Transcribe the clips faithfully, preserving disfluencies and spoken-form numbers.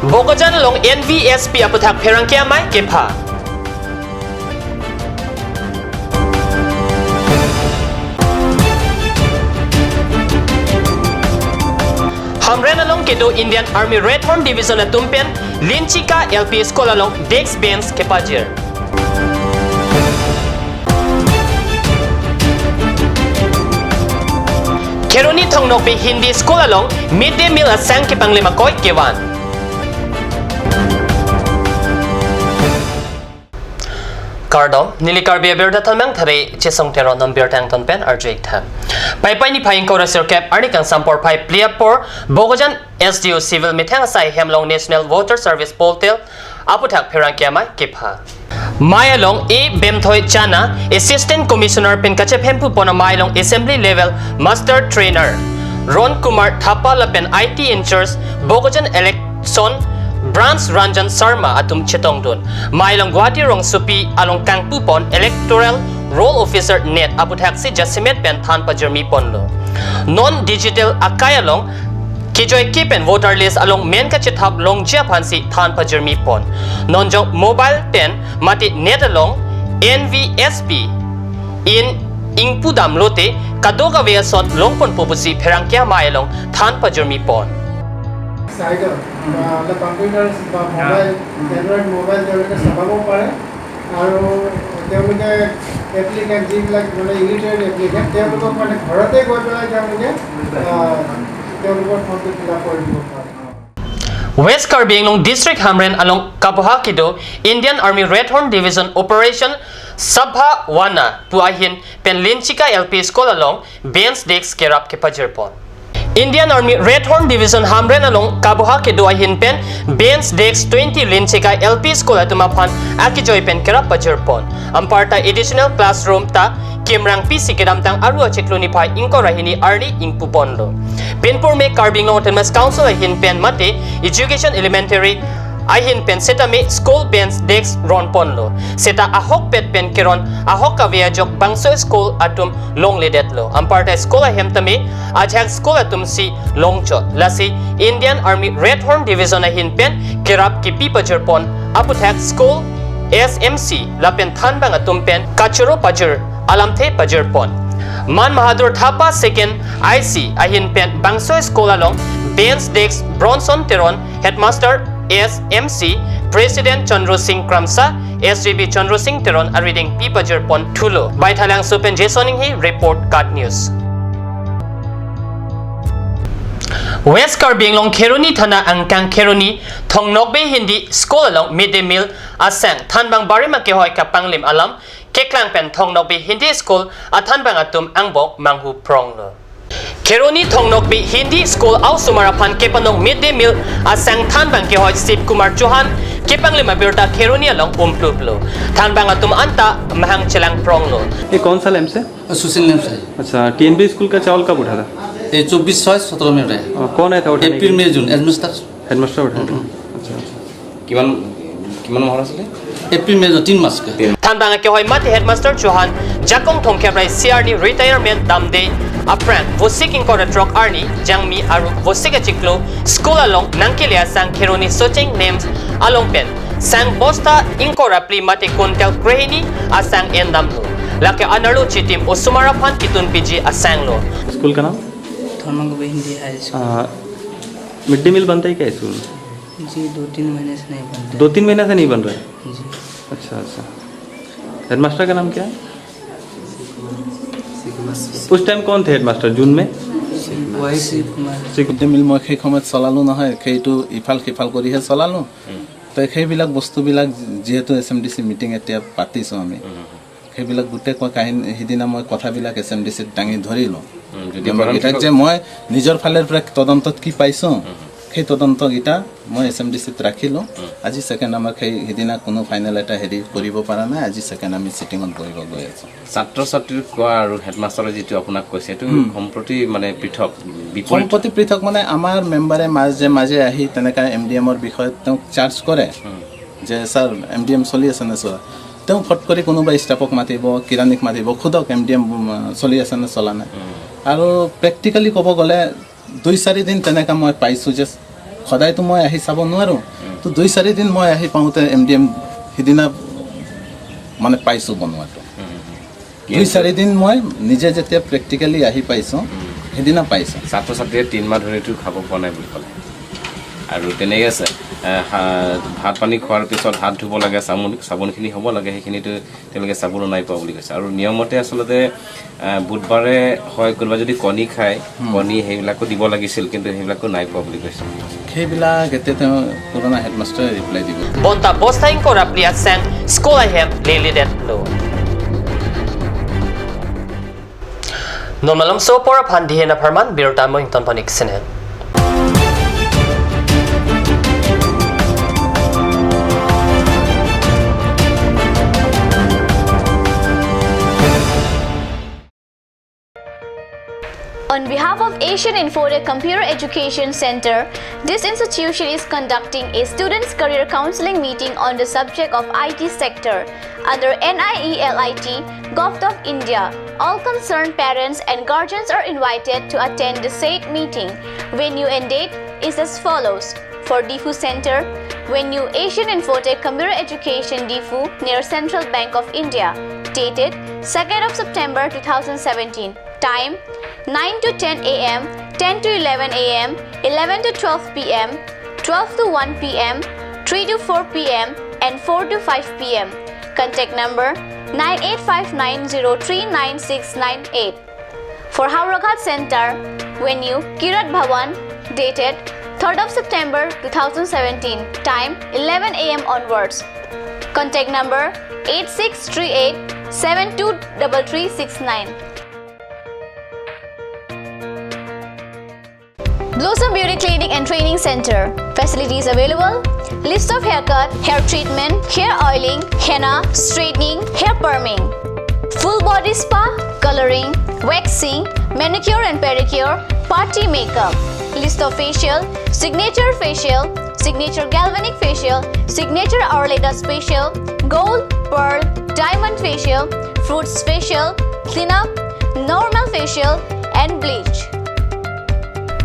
Bokajan along N V S P aputhak pherangke amei kepha. Hamren along kedo Indian Army Red Horn Division atum pen Linchika L P School along desk bench kepajir. Kheroni Thong Nokbe Hindi School along midday meal asang kepanglim akoi kevan. Kardom, neli Karbi abirta thanmang thare Chesong Teron, non birta angton pen arju-ik tha. Paipai niphai ingkoi ra sirkep arni kangsam porphai phli apor Bokajan S D O Civil methang asai hem along National Voter Service Portal aputhak pherangke amei kepha. Mei along E Bemthoi Chana, Assistant Commissioner pen kachephemphu pon amei along Assembly Level Master Trainer Ron Kumar Thapa lapen I T in-charge Bokajan Election Branch Ranjan Sharma atum chetongdun. Mei along Guwahati rongsopi along kangpu pon Electoral Roll Officer net aputhaksi jasemet pen than pajirmi ponlo. Non digital akai along kejoike pen voter list along men kachethap longji aphansi than pajirmi pon. Non jong mobile pen mate net along N V S P in ingpu damlote kadokave ason longponpo pusi pherangke amei along than pajirmi pon. চাইডত, আহ, কম্পিউটাৰ বা মোবাইল, উম। Android mobile তেওঁলোকে চলাব পাৰে। আৰু তেওঁলোকে এপ্লিকেণ্ট যিবিলাক মানে illiterate applicant, তেওঁলোকক মানে ঘৰতে গৈ পেলাই তেওঁলোকে, আহ, তেওঁলোকৰ ফৰ্মটো ফিল আপ কৰি দিব পাৰে। West Karbi Anglong District Hamren along kabuha kedo Indian Army Red Horn Division Operation Sabha Wana pu ahin pen Linchika L P School along bench desk kerap kepajir pon. Indian Army Red Horn Division Hamren along kabuha kedo ahin pen bench desk twenty Linchika L P School atum aphan akejoi pen kerap pajir pon. Anparta additional classroom ta kimrang pisi kedamtang aru achiklo niphai ingkoi ra hini arni ingpu ponlo. Pinpur me Karbi Anglong Autonomous Council ahin pen mate Education Elementary ahin pen setame school bench desk ron ponlo. Seta ahokpet pen keron ahok kave ajok bangso school atum longledetlo. Anparta school ahem tame ajahak school atumsi longchot. Lasi Indian Army Red Horn Division ahin pen kerap kepi pajir pon aputhak school S M C lapen thanbang atum pen kachoro pajir alamthe pajir pon. Man Mahadur Thapa Second I C ahin pen bangso school along bench desk Bronson Teron, Headmaster S M C, President Chandra Singh Kramsa, S G B Chandra Singh Teron arideng pi pajir pon thulo. Baithalangso pen Jason Inghi report, KAT News. West Karbi Anglong Kheroni Thana angkang Kheroni Thong Nokbe Hindi School along midday meal asang thanbang barim akehoi kapanglim alam keklang pen Thong Nokbe Hindi School athanbang atum angbong manghu pronglo. Kheroni Thong Nokbe Hindi School a-osomar aphan kepanong midday meal asang thanbang kehoi Shiv Kumar Chauhan kepanglim abirta Kheroni along umpluplo. Thanbang atum anta mahang chelang pronglo. ये कौन सा लैंप से? सुशील लैंप से। अच्छा, TNB school का चावल कब उठा था? ये चौबीस छः सत्रह में उठा है। और कौन आया था उठाने के लिए? अप्रैल, मई, जून, हेडमास्टर। हेडमास्टर उठा था? हम्म, हम्म। अच्छा, अच्छा। কিমান, কিমান মাহৰ আছিলে? এপ্ৰিল, মে, জুন, তিন মাহ। Thanbang akehoi mate Headmaster Chauhan jakong thomkep ra isi arni retirement damde aphrang Vosik ingkoi ra throk arni Jangmi aru Vosik achiklo school along nangkele asang Kheroni Socheng NEEMS along pen sang bosta ingkoi ra phli mate quintal krehini asang endamlo. Lake anerlo chitim osomar aphan kitunpiji asanglo. School का नाम? थोनोंगबे Hindi high school. आ, mid day meal बनता है क्या स्कूल में? जी, दो तीन महीने से नहीं बनता है। दो तीन महीने से नहीं बन रहा है? जी। अच्छा, अच्छा। हेडमास्टर का नाम क्या है? उस टाइम कौन थे हेडमास्टर, जून में? वही शिव कुमार। মিড ডে মিল মই সেই সময়ত চলালোঁ নহয়, সেইটো ইফাল সিফাল কৰিহে চলালোঁ। তো সেইবিলাক বস্তুবিলাক যিহেতু S M D C meeting এতিয়া পাতিছোঁ আমি, সেইবিলাক গোটেই কৈ কাহিনী, সিদিনা মই কথাবিলাক এছ এম ডি চিত দাঙি ধৰিলোঁ। উম, যদি মেম্বাৰকেইটাক প্ৰধান যে মই নিজৰ ফালৰ পৰা তদন্তত কি পাইছোঁ, উম। সেই তদন্তকেইটা মই এছ এম ডি চিত ৰাখিলোঁ। উম। আজি ছেকেণ্ড, আমাক সেই সিদিনা কোনো ফাইনেল এটা হেৰি কৰিব পৰা নাই। আজি ছেকেণ্ড আমি চিটিঙত বহিব গৈ আছোঁ। ছাত্ৰ ছাত্ৰীৰ কোৱা আৰু হেডমাষ্টাৰে যিটো আপোনাক কৈছে, এইটো উম। সম্প্ৰতি মানে পৃথক, বিপৰীত। সম্প্ৰতি পৃথক মানে আমাৰ মেম্বাৰে মাজে মাজে আহি তেনেকা এম ডি এমৰ বিষয়ে তেওঁক চাৰ্জ কৰে উম। যে, "ছাৰ, এম ডি এম চলি আছে নে চলা?" তেওঁ ফট কৰি কোনোবা ষ্টাফক মাতিব, কিৰাণীক মাতিব, "সোধক এম ডি এম, উম, চলি আছে নে চলা নাই?" উম। আৰু প্ৰেক্টিকেলি ক'ব গ'লে দুই চাৰি দিন তেনেকা মই পাইছোঁ যে সদায়তো মই আহি চাব নোৱাৰোঁ। তো দুই চাৰি দিন মই আহি পাওঁতে এম ডি এম সিদিনা মানে পাইছোঁ বনোৱাটো। দুই চাৰি দিন মই নিজে যেতিয়া প্ৰেক্টিকেলি আহি পাইছোঁ, সেইদিনা পাইছোঁ। ছাত্ৰ ছাত্ৰীয়ে তিনিমাহ ধৰিতো খাব পোৱা নাই বুলি ক'লে। আৰু তেনেকৈ আছে, এ, হা-, ভাত পানী খোৱাৰ পিছত হাত ধুব লাগে, চাবোন, চাবোনখিনি হ'ব লাগে, সেইখিনিতো তেওঁলোকে চাবোনো নাই পোৱা বুলি কৈছে। আৰু নিয়মমতে আচলতে, এ, বুধবাৰে হয় কোনোবা যদি কণী খায়, কণী সেইবিলাকো দিব লাগিছিল, কিন্তু সেইবিলাকো নাই পোৱা বুলি কৈছে। সেইবিলাক এতিয়া তেওঁ পুৰণা হেডমাষ্টাৰে ৰিপ্লাই দিব। Bonta bosta ingkoi ra phli asen school ahem lele detlo. Non malomso apor aphan dihen apharman birta mo ington panik senen. On behalf of Asian Infotech Computer Education Center, this institution is conducting a students' career counseling meeting on the subject of I T sector under N I E L I T, Govt of India. All concerned parents and guardians are invited to attend the said meeting. Venue and date is as follows. For Diphu Center, venue Asian Infotech Computer Education Diphu near Central Bank of India. Dated second of September two thousand seventeen. Time nine to ten a m, ten to eleven a m, eleven to twelve p m, twelve to one p m, three to four p m, and four to five p m. Contact number nine eight five nine zero three nine six nine eight. For Howraghat Center, venue Kirat Bhawan, dated third of September two thousand seventeen, time eleven a m onwards. Contact number eight six three eight seven two double three six nine. Blossom Beauty Clinic and Training Center. Facilities available: list of haircut, hair treatment, hair oiling, henna, straightening, hair perming, full body spa, coloring, waxing, manicure and pedicure, party makeup, list of facial, signature facial, signature galvanic facial, signature Ayurveda facial, gold, pearl, diamond facial, fruits facial, cleanup, normal facial, and bleach.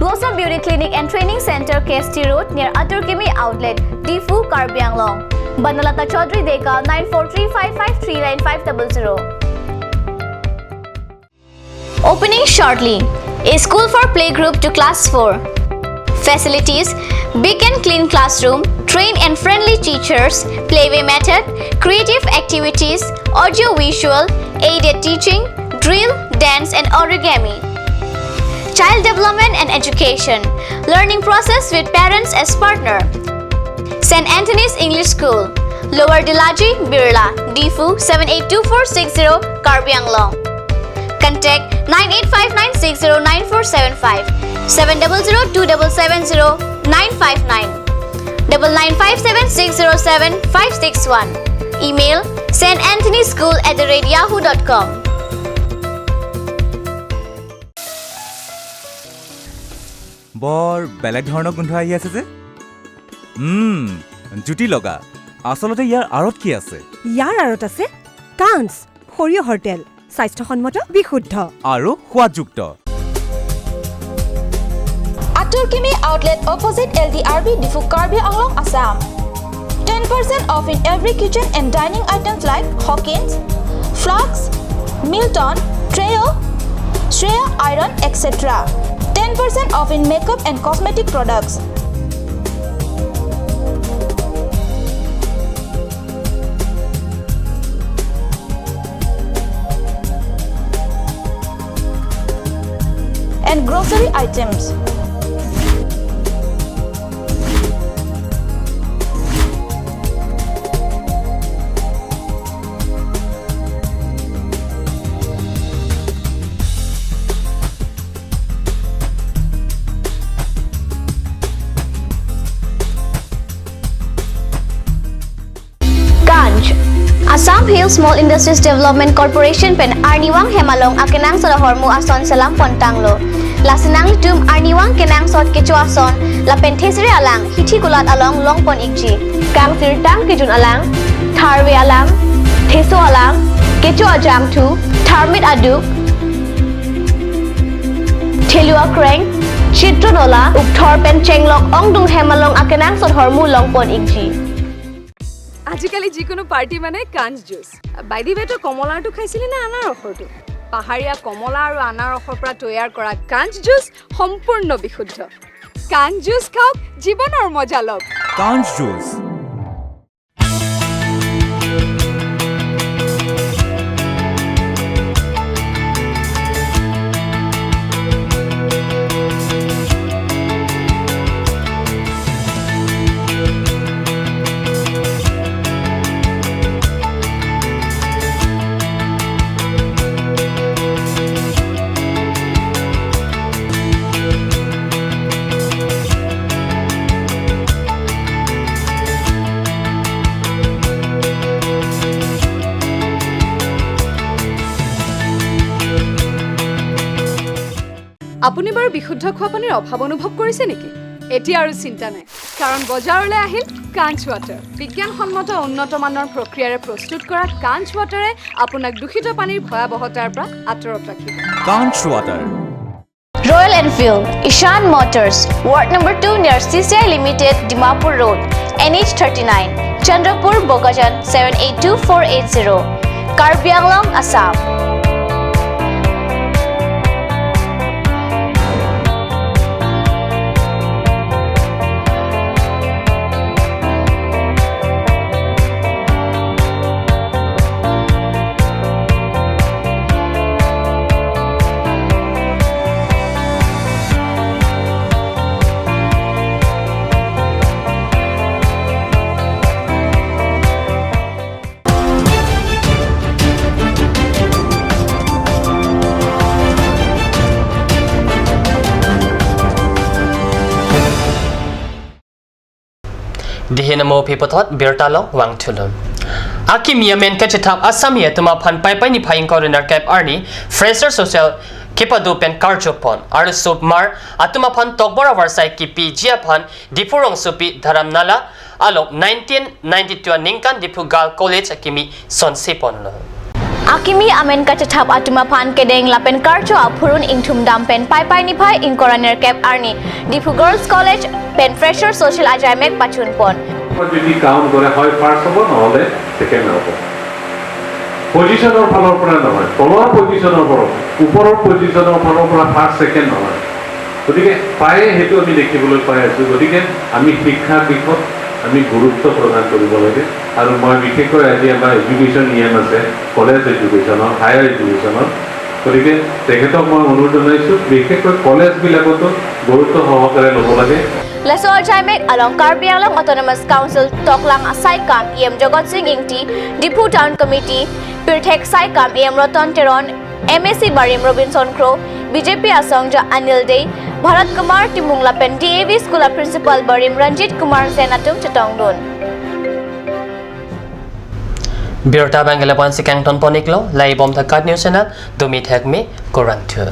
Blossom Beauty Clinic and Training Center, K S T Road, near Atur Kimi Outlet, Diphu, Karbi Anglong. Banalata Chaudhary Deka, nine four three five five three nine five double zero. Opening shortly. A school for playgroup to class four. Facilities: big and clean classroom, trained and friendly teachers, playway method, creative activities, audio visual, aided teaching, drill, dance and origami. Child development and education. Learning process with parents as partner. Saint Anthony's English School, Lower Dilaji, Birla, Diphu, seven eight two four six zero, Karbi Anglong. Contact nine eight five nine six zero nine four seven five, seven double zero two double seven zero nine five nine, double nine five seven six zero seven five six one. Email saint anthony school at the rate yahoo dot com. বৰ বেলেগ ধৰণৰ গোন্ধ আহি আছে যে। উম, জুতি লগা। আচলতে ইয়াৰ আঁৰত কি আছে? ইয়াৰ আঁৰত আছে কাঞ্চ সৰিয়হৰ তেল, স্বাস্থ্যসন্মত, বিশুদ্ধ। আৰু সোৱাদযুক্ত। Atur Kimi Outlet, opposite L D R B, Diphu, Karbi Anglong, Assam. Ten percent off in every kitchen and dining items like Hawkins, Flask, Milton, Trio, Shreya Iron, et cetera. Ten percent off in makeup and cosmetic products. And grocery items. Kanj. Assam Hill Small Industries Development Corporation pen arnivang hem along akenangsot ahormu ason selam pontanglo. Lasi nanglitum arnivang kenangsot kecho ason lapen thesere alang hithi kulat along longpon ikji. Kangsirtang kejun alang, tharve alang, theso alang, kecho ajangthu, tharmit aduk, thelu akreng, চিত্ৰনলা, উকথৰ pen Chenglok ongdung hem along akenangsot ahormu longpon-ikji. আজিকালি যিকোনো পাৰ্টি মানে কাঞ্চ juice. By the ৱে, তই কমলাৰটো খাইছিলি নে আনাৰসৰটো? পাহাৰীয়া কমলা আৰু আনাৰসৰ পৰা তৈয়াৰ কৰা কাঞ্চ জুচ সম্পূৰ্ণ বিশুদ্ধ। কাঞ্চ জুচ খাওক, জীৱনৰ মজা লওক। কাঞ্চ জুচ। আপুনি বাৰু বিশুদ্ধ খোৱা পানীৰ অভাৱ অনুভৱ কৰিছে নেকি? এতিয়া আৰু চিন্তা নাই, কাৰণ বজাৰলৈ আহিল কাঞ্চ ৱাটাৰ। বিজ্ঞানসন্মত উন্নত মানৰ প্ৰক্ৰিয়াৰে প্ৰস্তুত কৰা কাঞ্চ ৱাটাৰে আপোনাক দূষিত পানীৰ ভয়াৱহতাৰ পৰা আঁতৰত ৰাখিব। কাঞ্চ water. Royal Enfield, Ishan Motors, Ward number two near C C I Limited, Dimapur Road, N H thirty-nine, Chandrapur, Bokajan, seven eight two four eight zero, Karbi Anglong, Assam. Dihin amo pi puthot birta along vangthulo. Akimi amen kachethap asami atum aphan Paipai niphai ingkoi ra nerkep arni Fresher Social kepado pen karjopon. Arloso mar atum aphan tokbor avarsai kipiji aphan Diphu rongsopi Dharamnala along nineteen ninety-two aningkan Diphu Girls College akimi sonseponlo. Akimi amen kachethap atum aphan kedeng lapen karcho aphurun ingthumdam pen Paipai niphai ingkoi ra nerkep arni Diphu Girls College pen Fresher Social ajaimek pachunpon. যদি কাউণ্ট কৰে, হয় ফাৰ্ষ্ট হ'ব, নহ'লে ছেকেণ্ড হ'ব। পজিশ্যনৰ ফালৰ পৰা নহয়, তলৰ পজিশ্যনৰ পৰা, ওপৰৰ পজিশ্যনৰ ফালৰ পৰা ফাৰ্ষ্ট, ছেকেণ্ড নহয়। গতিকে প্ৰায়ে সেইটো আমি দেখিবলৈ পাই আছোঁ। গতিকে আমি শিক্ষাৰ দিশত আমি গুৰুত্ব প্ৰদান কৰিব লাগে। আৰু মই বিশেষকৈ আজি আমাৰ এডুকেশ্যন ই এম আছে, কলেজ এডুকেশ্যনৰ, হায়াৰ এডুকেশ্যনৰ, গতিকে তেখেতক মই অনুৰোধ জনাইছোঁ, বিশেষকৈ কলেজবিলাকতো গুৰুত্ব সহকাৰে ল'ব লাগে। Laso ajaimek along Karbi Anglong Autonomous Council toklang asaikam E M Jagat Sing Engti, Diphu Town Committee pirthek saikam E M Ratan Teron, M A C barim Robinson Kro, B J P asongja Anil Dey, Bharat Kumar Timung lapen D A V School a Principal barim Ranjit Kumar Sen atum chetongdun. Birta abang ke lapu-an si kangtonpon-iklo, laibom thakat news channel, dumi thekmi, kurvangthu.